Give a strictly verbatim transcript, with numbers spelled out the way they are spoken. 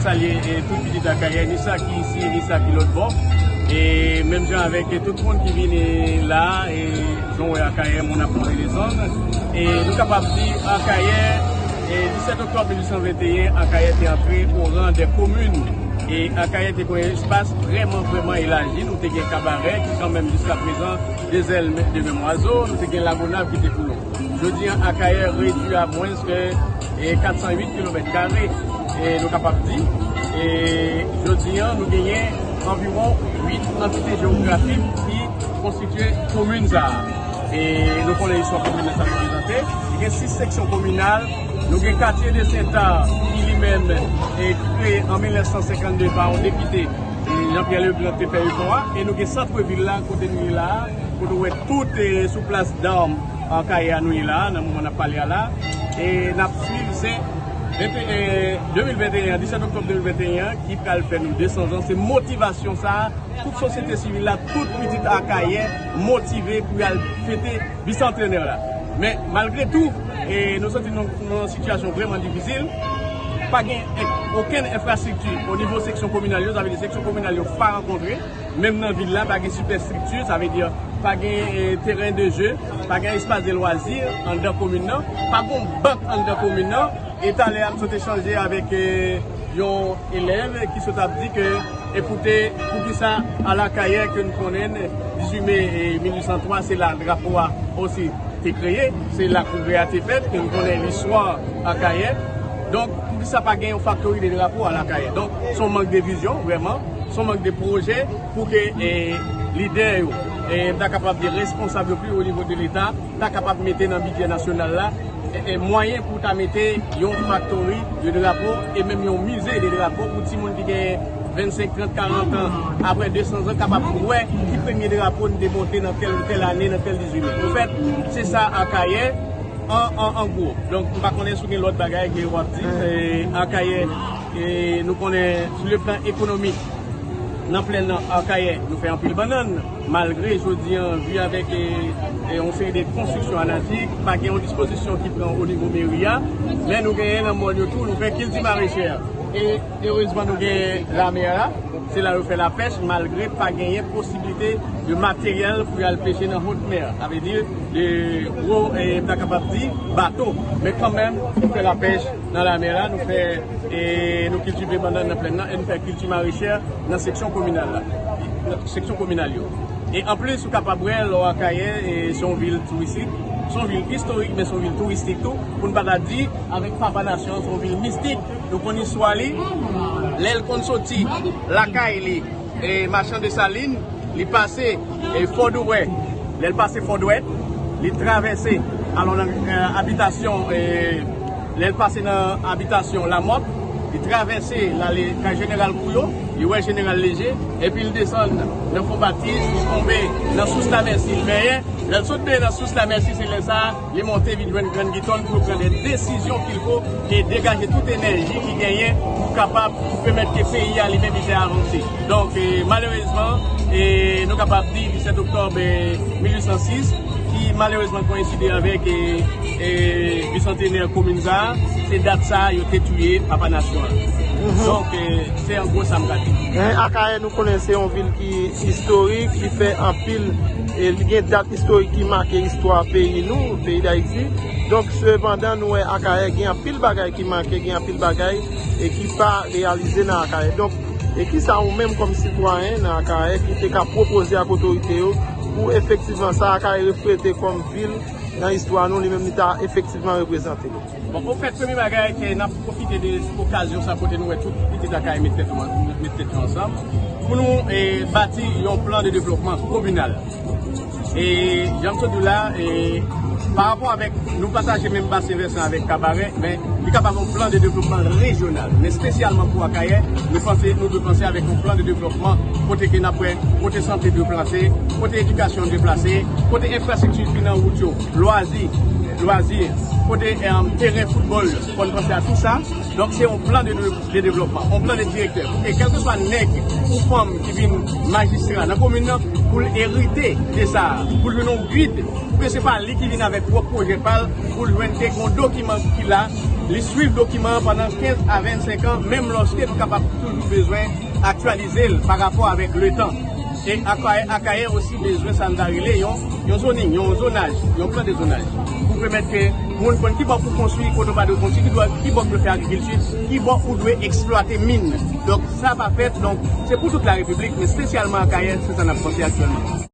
Salye e tout pitit Akayè, ni sa ki isi, ni sa ki lòt bò. E menm jan avèk e tout moun ki vini la, e jan w wè Akayè, moun ap monte desann. E nou kapab di Akayè, e disèt oktòb mil uit san venteyen, Akayè te antre o ran dè komin. E Akayè te gen yon espas vrèman, vrèman elaji. Nou te gen Kabarè, ki kanmenm jiska prezan de zèl de menm wazo. Nou te gen Lagonav ki te kou nou. Jodi an, Akayè redui a mwens ke e kat san uit kilomèt kare, e nou kapab di. E jodi an, nou genyen anviwon uit antite jewografik ki konstitye komin sa a. E nou konnen istwa komin nan sa reprezante. Li gen sis seksyon kominal. Nou gen Katye de Senta, ki li menm e kreye an mil nèf san senkannde pa yon depite, e Jean-Pierre Legrand te fè efò a. E nou gen sant vil la, kote nou ye la a, kote w wè tout e sou plas dam Akayè a nou ye la a, nan moman n ap pale a la. E n ap swiv se venteyen, de mil venteyen, disèt oktòb de mil venteyen an, ki pral fè nou de san zan. Se motivasyon sa a, tout sosyete sivil la, tout pitit Akayè motive pou y al fete bisantenè la. Men, malgre tou, e nou santi nou nan yon sitiyasyon vrèman difisil. Pa gen en-, okenn enfrastrikti o nivo seksyon kominal yo, sa vle di seksyon kominal yo pa rankontre. Menm nan vil la, pa gen sipèstrikti, sa vle di pa gen e teren de je, pa gen espas de lwazi anndan komin nan, pa gen yon bank anndan komin nan. E talè a, m sot echanje avèk e yon elèv ki sot ap di ke, ekoute, poukisa al Akayè ke n konnen dizuit me e mil uit san twa, se la drapo a osi te kreye, se la kongrè a te fèt, ke n konnen listwa Akayè. Donk, poukisa pa gen yon faktori de drapo al Akayè? Donk, se yon mank de vizyon, vrèman, se yon mank de pwojè pou ke e lidè yo, e m ta kapab di responsab yo pi o nivo de Leta, ta kapab mete nan bidjè nasyonal la e, e mwayen pou ta mete yon faktori de drapo e menm yon mize de drapo pou timoun ki gen vennsenk, trant, karant an, apre de san zan, kapab wè ki premye drapo n te monte nan tèl, tèl ane, nan tèl dizuit me. Anfèt, se sa Akayè an, an, an gwo. Donk, m pa konnen si w gen lòt bagay ke w ap di. E, Akayè, e, nou konnen, sou le plan ekonomik, nan plèn nan Akayè, nou fè anpil bannann, malgre jodi an, vi avèk e, e yon seri de konstriksyon anatik, pa gen yon dispozisyon ki pran o nivo meri a, men nou genyen nan mòn yo tou, nou fè kilti marechè. E erezman, nou gen lamè la, se la yo fè lapèch, malgre pa genyen posiblite de materyèl pou y al peche nan wot mè. Sa vle di, de gwo, e, m ta kapab di, bato. Men kanmenm, nou fè lapèch nan lamè la, nou fè, e, nou kiltive bannann nan plèn nan, e nou fè kilti marechè nan seksyon kominal la, nan seksyon kominal yo. E anplis, ou kapab wè, lè w Akayè, e, se yon vil touristik, se yon vil istorik, men se yon vil touristik tou. Pou n pa ta di, avèk Papa Nasyon, se yon vil mistik. Nou konn istwa li. Lè l konn soti lakay li, e, Machan Desalin, li pase, e, Fòdwè. Lè l pase Fòdwè, li travèse, alò nan, e, abitasyon, e, lè l pase nan abitasyon Lamòt, li travèse l ale kay Jeneral Kouyo, li wè Jeneral Leje, epi l desann nan Fon Batis, li tonbe nan Sous Lamèsi, l benyen. Lè l sot benyen nan Sous Lamèsi, se lè sa a, li monte vin jwenn Grann Giton pou l pran de desizyon kilfo e degaje tout enèji ki genyen pou kapab pèmèt ke peyi a li menm li te avanse. Donk, e, malerezman, e, nou kapab di disèt oktòb, e, mil uit san sis, ki malerezman koyenside avèk, e, e, bisantenè komin sa a, se dat sa a yo te touye Papa Nasyon an. Donk, e, se an gwo sa m ka di. Men Akayè, nou konnen se yon vil ki istorik, ki fè anpil, e li gen dat istorik ki make istwa peyi nou, peyi Dayiti. Donk, sepandan, nou wè Akayè gen anpil bagay ki manke, gen anpil bagay e ki pa reyalize nan Akayè. Donk, e kisa ou menm kòm sitwayen nan Akayè ki te ka pwopoze ak otorite yo pou efektivman sa Akayè reflete kòm vil nan istwa nou, li menm li ta efektivman reprezante? Bon, ofèt, premye bagay, ke n ap pwofite de okazyon sa kote nou wè tout pitit Akayè met tèt nou an-, met tèt yo ansanm pou nou, e, bati yon plan de devlopman kominal. E, jan m sot di w la, e, pa rapò avèk, nou pataje menm basen vèsan avèk Kabarè, men li kapab yon plan de devlopman rejyonal, men espesyalman pou Akayè, nou panse, nou dwe panse avèk yon plan de devlopman kote ke n ap wè, kote sante dwe plase, kote edikasyon dwe plase, kote enfrastrikti ki nan wout yo, lwazi, lwazi, kote, e, teren foutbòl, fò n panse a tou sa. Donk, se yon plan de, de devlopman, yon plan de direktè. Pou ke kèlkeswa nèg ou fanm ki vin majistra nan komin nan, pou l erite de sa, pou l jwenn yon gid, pou ke se pa li ki vin avèk pwòp pwojè pa l, pou l jwenn ke yon dokiman ki la, Li swiv dokiman an pandan kenz a vennsenk an, menm lòske nou kapab toujou bezwen aktyalize l pa rapò avèk letan. E Akayè, Akayè osi bezwen sa n ta rele yon, yon zoning, yon zonaj, yon plan de zonaj. Pou pèmèt ke moun konn ki bò pou konstwi, kote w pa dwe konstwi, ki bò, ki bò pou fè agrikilti, ki bò ou dwe eksplwate min. Donk, sa pa fèt. Donk, se pou tout larepiblik, men espesyalman Akayè, se sa n ap panse aktyèlman.